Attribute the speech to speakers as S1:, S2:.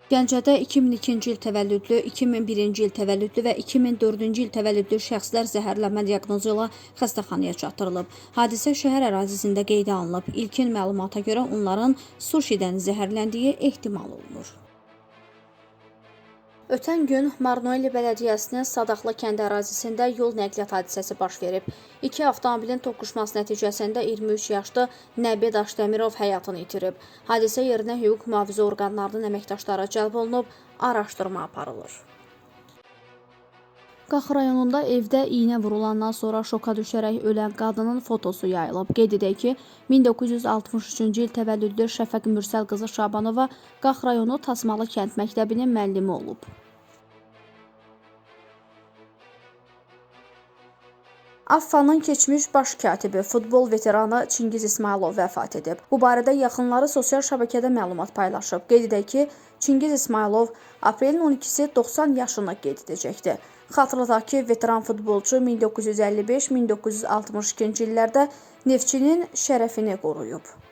S1: Gəncədə 2002-ci il təvəllüdlü, 2001-ci il təvəllüdlü və 2004-cü il təvəllüdlü şəxslər zəhərlənmə diaqnozu ilə xəstəxanaya çatdırılıb. Hadisə şəhər ərazisində qeydə alınıb. İlkin məlumata görə onların suşidən zəhərləndiyi ehtimal olunur. Ötən gün Marnoeli bələdiyyəsinin Sadaqlı kəndi ərazisində yol nəqliyyat hadisəsi baş verib. İki avtomobilin toqquşması nəticəsində 23 yaşlı Nəbi Daşdəmirov həyatını itirib. Hadisə yerinə hüquq mühafizə orqanlarının əməkdaşları cəlb olunub, araşdırma aparılır. Qax rayonunda evdə iynə vurulandan sonra şoka düşərək ölən qadının fotosu yayılıb. Qeyd edək ki, 1963-cü il təvəllüdlü Şəfəq Mürsəl qızı Şabanova Qax rayonu Tasmalı kənd məktəbinin müəllimi olub. AFFA-nın keçmiş baş katibi, futbol veteranı Çingiz İsmayılov vəfat edib. Bu barədə yaxınları sosial şəbəkədə məlumat paylaşıb. Qeyd edək ki, Çingiz İsmayılov aprelin 12-si 90 yaşını qeyd edəcəkdi. Xatırladaq ki, veteran futbolçu 1955-1962-ci illərdə Neftçinin şərəfini qoruyub.